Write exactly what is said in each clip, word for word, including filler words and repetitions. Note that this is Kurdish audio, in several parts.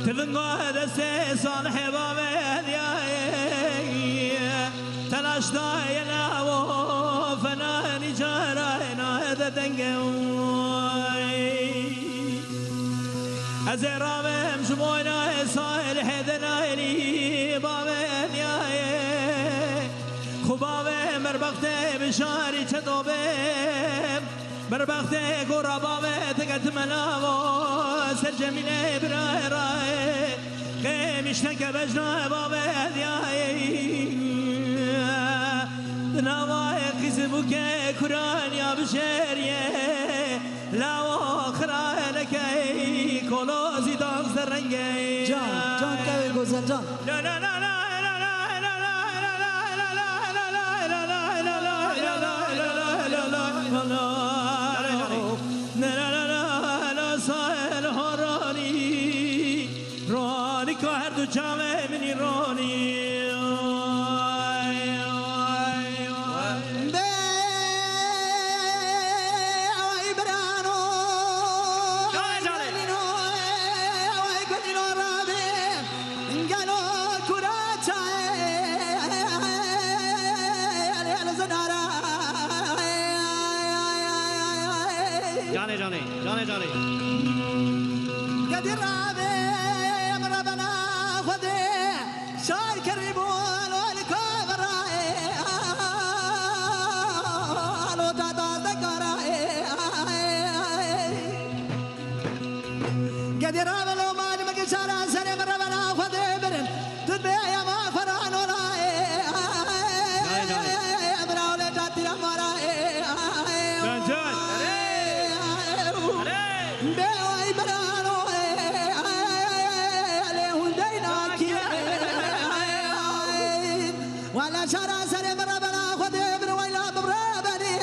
Tivinga destê Salihê bavê Ediyayê, telaş dayê lawo fenanî carayê nayê de dengê oy. Ez ê ravêm ji boynayê Salihê de nayelî bavê Ediyayê. Xu bavê merbextê bişarî çeto bêm. Berbextê gora bavê te ketime lavo, ser Cemîlê birayê rayê. Qêm îşteke bejna bavê Ediyayê. Di navayê qîzibûkê kuraniya bişêriyê. Lawo xirayelekey kolozî danze rengê. Can, can kevê gozel can. Ronî ka her du çavê min î ronî. Be ay birano. Canê, canê. Gulîno, ay gulîno rabe. Gelo kura çayê. Canê, canê. Canê, canê. Gedî rabe min rebena Xwedê. Şar kerî bû lo li kavera ê, lo dada dekara ê. Gedî rave lo malî me ki çara serê min revena Xwedê birin. Tu bê ya ma xwera nola ê. Nayê, nayê. Emra ole tatira mara ê. Can, can. Bê oy birano ê. Lê hûn dey nakî. Wala şara serê min re bela Xwedê min weyla min re benê.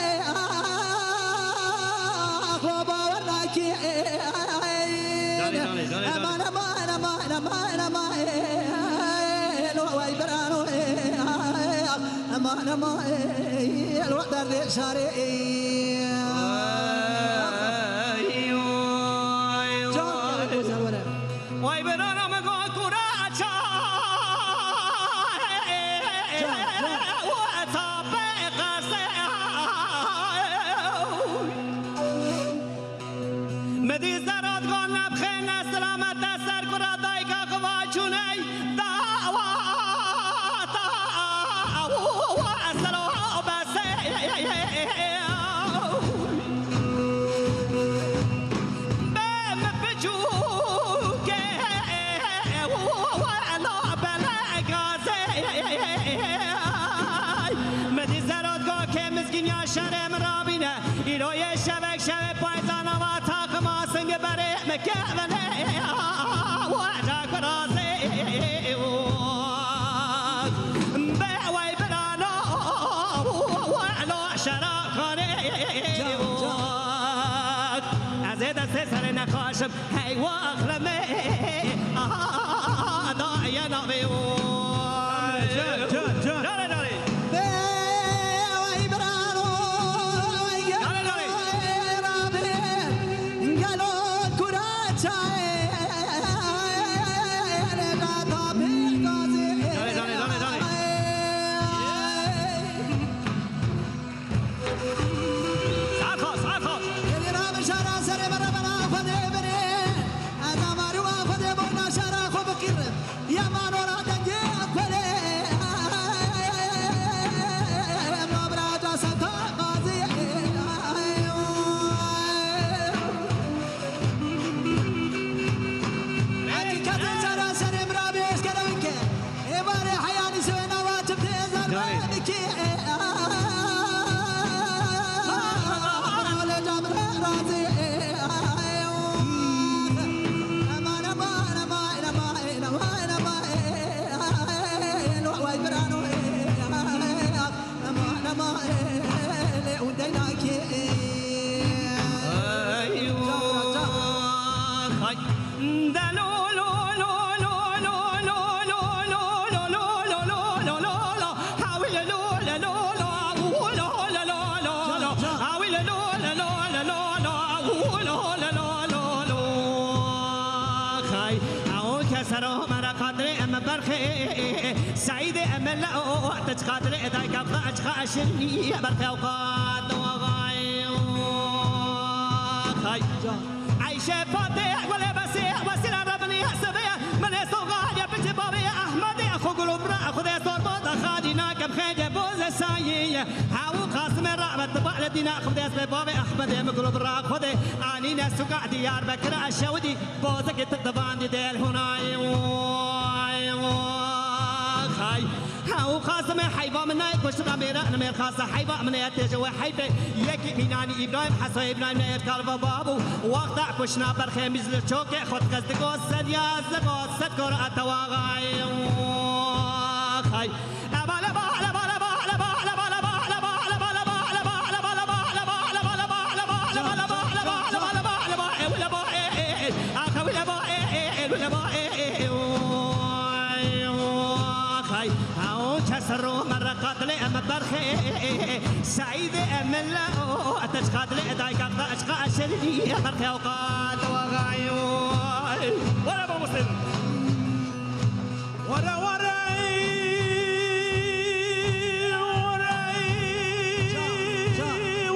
Xwe bawer nakî. Canê, canê, canê, canê. Eman, eman, eman, eman, eman. Lo wey birano. Eman, eman. Lo derdê şarê. Ay, ay, ay. Can, can, can, can. Vay birana me got kura ça. Can, can. Weta pê qasê. Me dî zerat got nebxê ne selamet de ser kura dayka xwe va çûney dawa ta. Selo besê. Bê min biçûkê wela bele gazê. Min dî zerotka kê mizgîniya şerê min rabîne. Îro yê şevek şevê payzana va taqima singi berê min kevine. Weca kurazê. Bê wey birano welo şera karê. Can, can. Ez ê destê serê nexaşim hey waxleme. Aha, da ye navê o. Can, can, can. Dare, dare. Bê wey birano, wey Dare, dare. Rabe. Gelo kura çayê, lê da tapê gazê. Dale, dale, dale, dale. Saet xas, saet xas. Gelî ra min şara serê bere bera Xwedê birê. Ez amarû a Xwedê boyna şara xwe biqîrim. Yemano ra dengê xwelê. Emra bira ca seta qazî. Hakîketê cara serê min ra bê eşkere wî ke. Ê barê heyanî sewê nava çiftê êzar Yanî. Bikê. Lê ca min razî. Eman, eman, eman, eman, eman, eman. Lo wey birano. Eman, eman, lê hûn dey nakê. Eywa. Hay. De lo, lo, lo. Can, can. Xey, ew Seîdê Emel o, te çiqa dilê dayka xwe, çiqa şirînî ye ber xewqat, waxay, waxay. Eyşe Fatê, Gulê Besê, Wesîla Rebinî, Sebê, min ê soxaliye biçi bavê Ehmedê, xwe gul û bira, xwe dê zor bo, de xalî nakim xêce bo, ze sayê ye. Hewû Qasimê rabet, bale dîna, xwe dê bavê Ehmedê, min gul û bira, xwe dê anîne suka Diyarbekir, eşewdî. Bozekê tik di van dî del hunayê, oy, oy, hay. Ha, û Qasimê heyva min nayê kuştina mêra, ne mêr xasa heyva min nayê têje we heyfê. Yekî mînanî Îbrahîm, Hesa Îbrahîm nayê kal ve babû. Wexta kuştina berxê mîz li çokê xwe diqez digo, sed ya zego, sed kor etewa, oy, oy, hay. Seîdê Emel o, te çiqa dilê dayka xwe, çiqa şirînî ye, berxê ewqat, waxay, oy. Were bo Muslim. Were, were, were, were,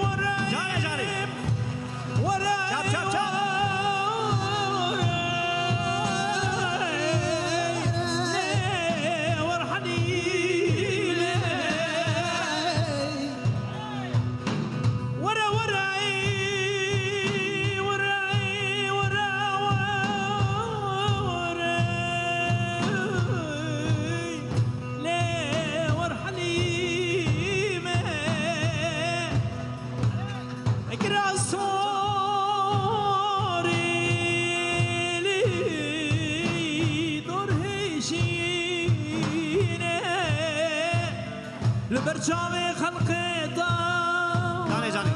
were, were, Li ber çavê xelqê te. Canê, canê.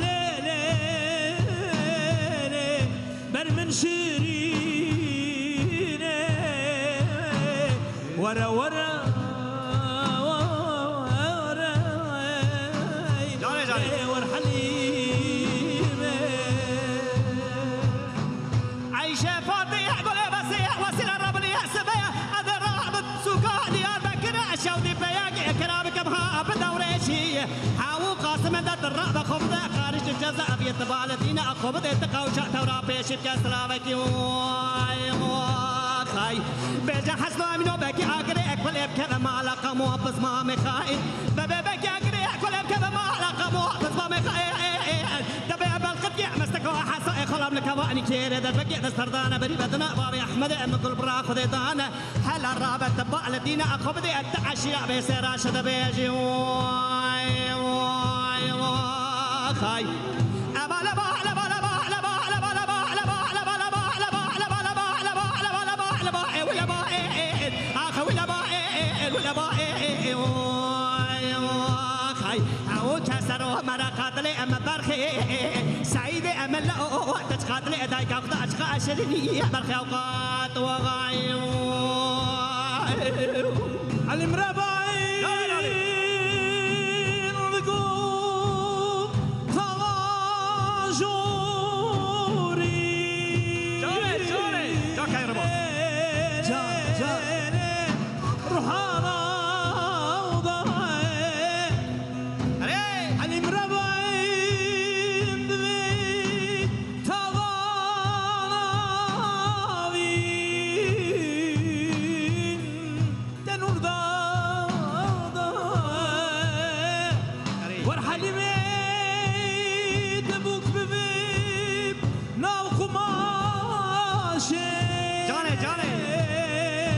Lê, lê, lê, ber min şirîn e. Were, were, were. Canê, canê. Wer Helîme. Eyşe Fatî, Gulê Besî, Wesîle Rebinî, Sibê, Ede Rabit, Sûka Diyarbekir, Şewdî Peyek, Ekra bikim ha, bi dewrê şî. Hawû Qasim de tirra be xwe bide, xarij ceza, aviyet bale dîne, xwe bide, tika û çat tewra pêşî bike, silavekî, oy, oy, xay. Bêje Hesno Emîno, bekî agirê, ek kulê bikeve mala qamo, pizma mexayî. Bebe bekî agirê, ek kulê bikeve mala qamo, pizma mexayî. Debe belqit ye, mesteko hasa, e xalam li kava, ani kêre, de bekî, de serdane, berî bedina, bavê Ehmedê, em gul bira, Xwedê dane. Hela rabe te bale dîne, a xwe bidê, e te eşîra bê sera şe de bêjî. Oy, oy, oy, xay. Ew kesero mera qatilê em berxê. Seîdê em le o, o, o, te çiqa dilê dayka xwe, çiqa şirînî ye berxê ewqat. Elî Mireba, Elî. Canê, canê. Ca kay rebo. Ca, ca. Ruhana da. Erê. Elî Mireba, divê tavana vîn. Tenûr da, da. Erê. Wer Helîmê, te bûk bibî nav qumaşê. Canê, canê.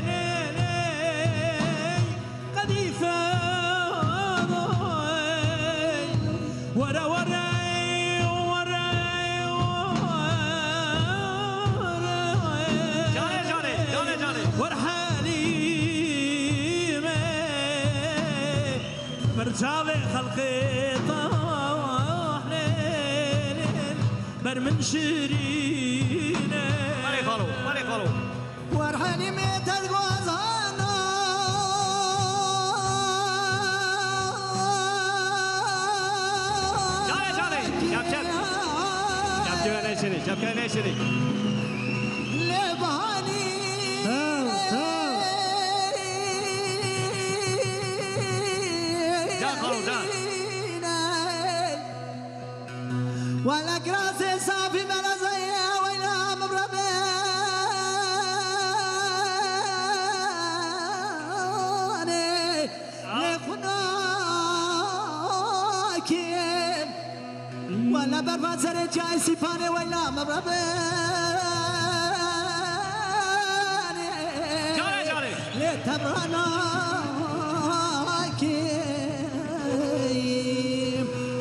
Nê, nê. Qedîfe, da. Were, were, were, were. Canê, canê, canê, canê. Wer Helîme, ber çavê xelqê tahnê, ber min şirîne. Belê xalo, belê xalo. Wer Helîmê te dixwazana. Canê, canê. Çap, çap. Çap, çap, neşirî, çap, çap, neşirî. Lê bahanî. Taw, taw. Wele kirazê safî melezeye weyla min Rebê lê xunakê. Wele berva serê çiyayê Sîpanê weyla min Rebê Carê, carê. Lê tebranakê.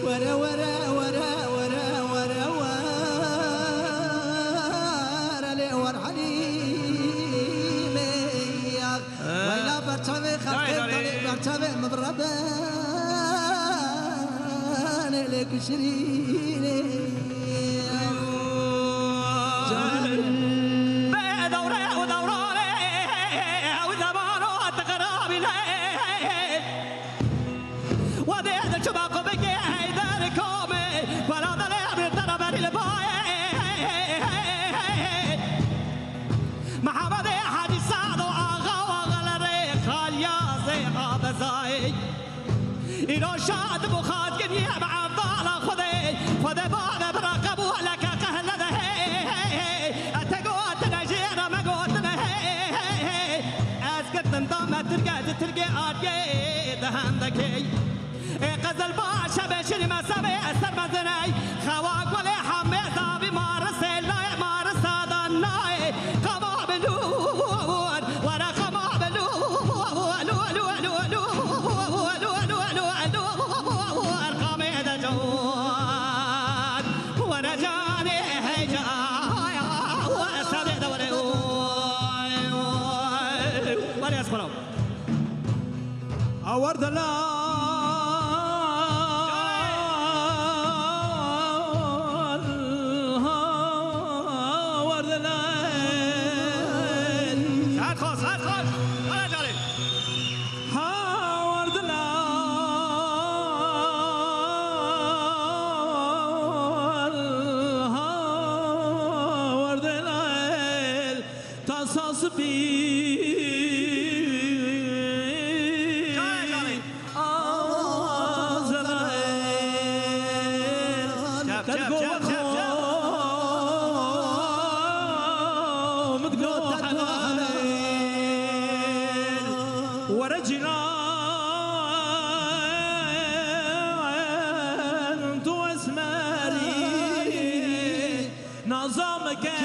Were, were, were, were, were, were, lê wer Helîmê ya. Weyla berçavê xelkê, dalê berçavê min bi Rebê lê kuşirînê. Can. Be dewre û dewranê ew zeman û teqrabî lê. Wadê de çuba qubikê Heyder komê, Kuala Dalê bir tera berî li bayê. Mehemedê Hacî Sado axa û axelerê xalya zê abezayê. Îro şad bû xazgin ye bi evdala Xwedê. Xwedê bavê bira qebûleke qehle de hey. Ete gotine jê re me gotine hey. Ez girtin dame tirke ji tirkê ariyê de hendekê. Ê qezil baş e be şirî me sebê ez ser meziney. Xewa gulê hemê zabî marisê layê marisa da nayê. Qama bilûr, were qama bilûr, qamê de can, were canê hey can, were sedê de were. Were ez xwe Hawar delal, hawar delal. Saet xweş, saet xweş. Were carê. Hawar delal, hawar delal. Tasa spî Azraîl. Çep, çep, çep, çep, çep. Min go helal. Were cîran tu esmerî. Nazam ke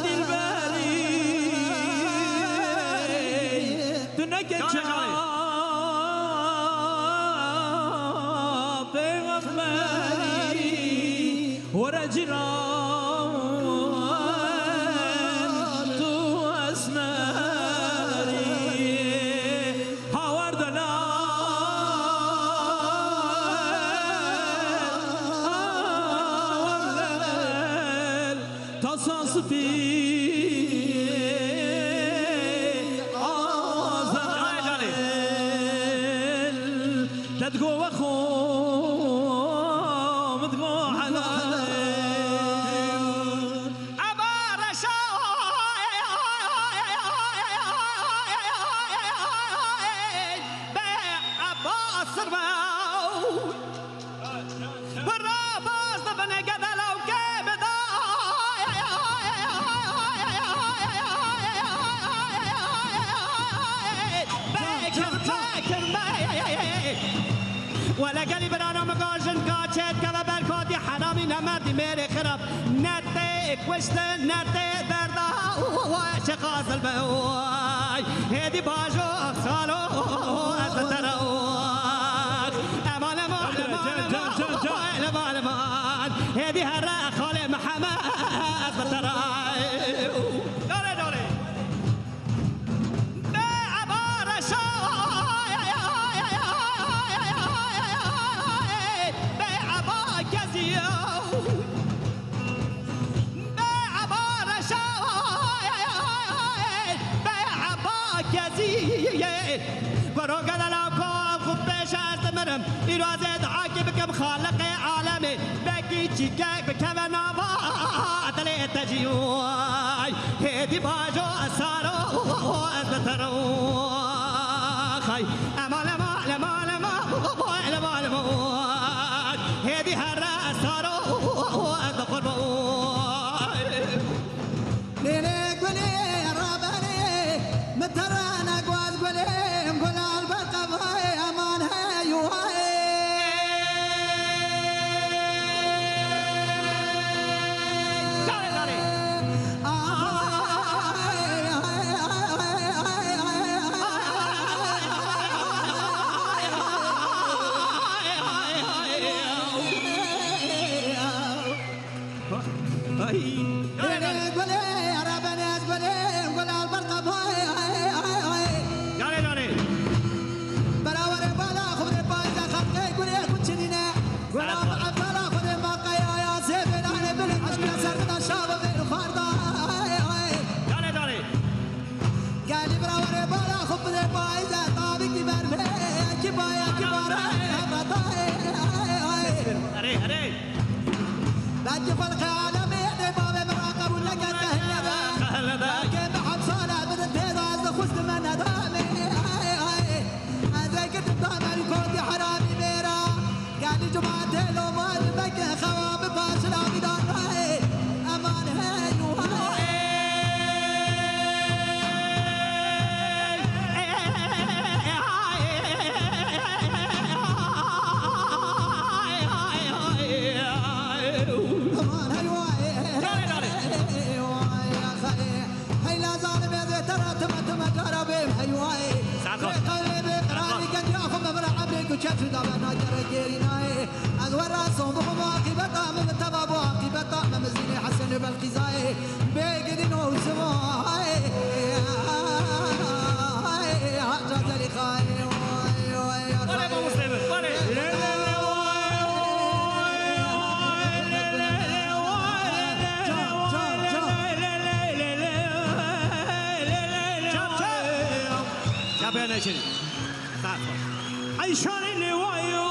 dilberî, tu neke çawa pêxemberî, were cîran tu esmerî. Hawar delal, hawar delal, tasa spî Azraîl. Te digo we xo, min digo helal. Eba reşa be eba sirve. Bira baz de bine gedela û ke bida. Bekir, bekir, be. Wele gelî birana min gajin ka çêt keve ber kotî heramî ne merdî mêrê xirab. Ne tê kuştin, ne tê derda, we çi qazil be, way. Hêdî bajo xalo, ez li te re, way. Eman, eman, eman, eman, eman, eman. Hêdî here xalê Mihemed, ez li te re. Dore, dore. Be eba reşa, be eba keziya. Be eba reşa, be eba kezî. Goro gele law ko xwe pêş ez dimirim. Îro ez ê duakê bikim Xaliqê alemê. Belkî çîkek bikeve nava dilê te jî. Ay, hêdî bajo ez saro ez bi te re. Ay, emal, emal, emal, emal. Saro, erdê qurban. Lêlê gulê raberê, min terane guaz gulê, gulal berqevayê, eman hey wayê. Dare, dare. Ay. Gulê, gulê, ara benez gulê, gulal berqevayê. Dare, dare. Berawerê bala xwe bide payîza xelqê gulê xwe çinîne. Gula bala xwe de maqeya ya zêbelane bil eşq ya ser bida şava ve xwarda. Dare, dare. Gelî birawerê bala xwe bide payîza tabî ki berme ki baya ki bara hevata. Erê, erê. Belkî xelqê alemê yê bavê min ra qebûl neke te hinne de. Belkî min hemsala bidin tê de ez dixwist me nedame. Ez ê girtim da me wî kotî heramî mêra. Gelî cuma tê lo mal meke xewa bi paşila wî da nayê. Eman hey wayê. Aman hey wayê. Hey wayê, hey wayê. Hey la zalimê zê te ra time time cara bêm hey wayê. Saat var. Rê qewlê bê qirarî gendiya xwe me vira emrê ku çeçû da me nagere gêrî nayê. Ez we ra son bixwe bo aqîbeta min, min teva bo aqîbeta me, min zînê Hesen û Belqîzayê. Bê gidîn û sivayê. Haca Zelîxayê. Vay, vay, vay. Vale, vamos, David, vale. Çap, çap, çap. Çap, çap. Eyşanê lêwayê,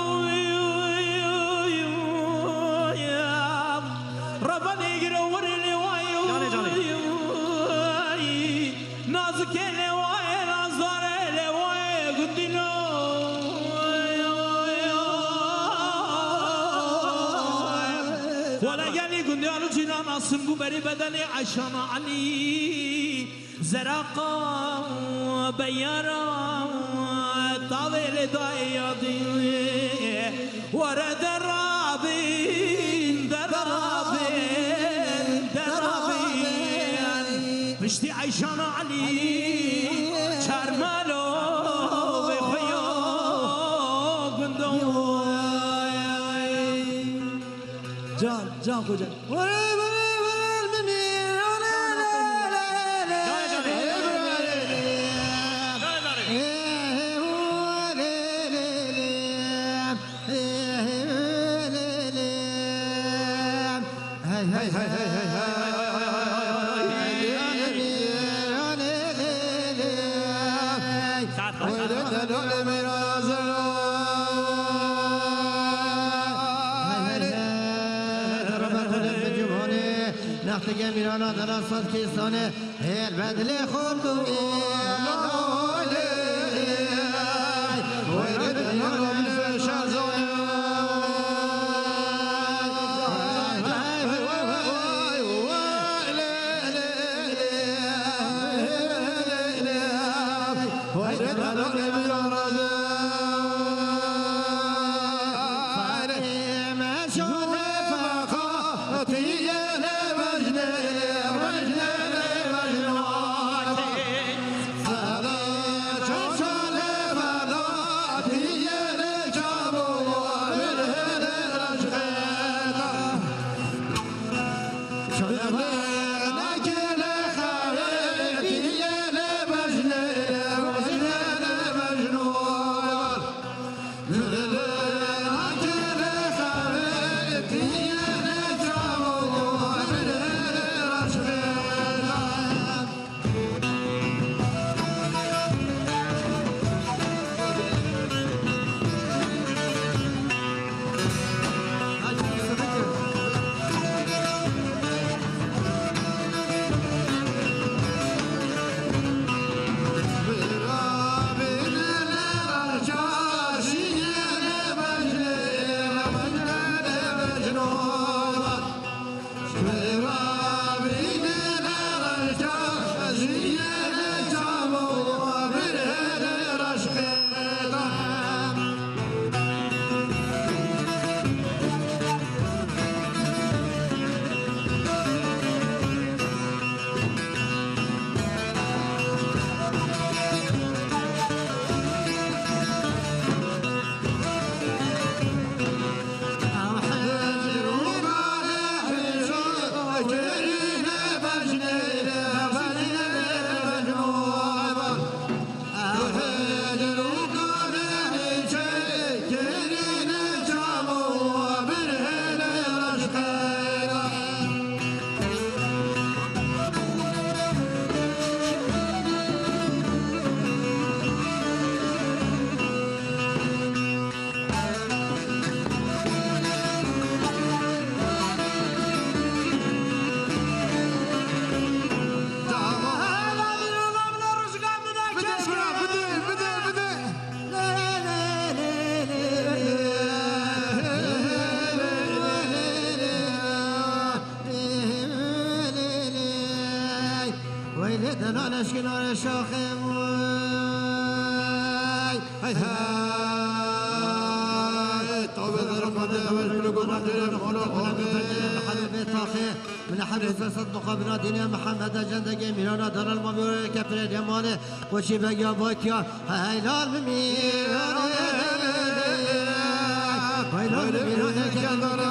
Rebanê girewirê lêwayê, Canê, canê. Nazikê lêwayê, nazdarê lêwayê gundîno. Wele gelî gundî alu cîran asim bû berî bedenê Eyşana Elî. Zeraqa beyara tavê lê dayê yadî. Were derabîn, derabîn, derabîn. Piştî Eyşana Elî, çarmalo vê xwe yo gundo. Can, can xoca. Saat kaç? Nextê gemîrana dera sed kêsane. Hêl bedlê xwe tu. Denan eşkinarê şaxê vay. Hey hey. Tavê derxanê ew ê kulî gona dêrê xona xanê. Min hebe taxê. Min hebe sesat muqabila dînê Mihemed e cendegê mîrana daral ma bîyorê kepirê dêmanê. Koçî begiya bakiya. Hey lal mi mîranê. Hey lal mi mîranê.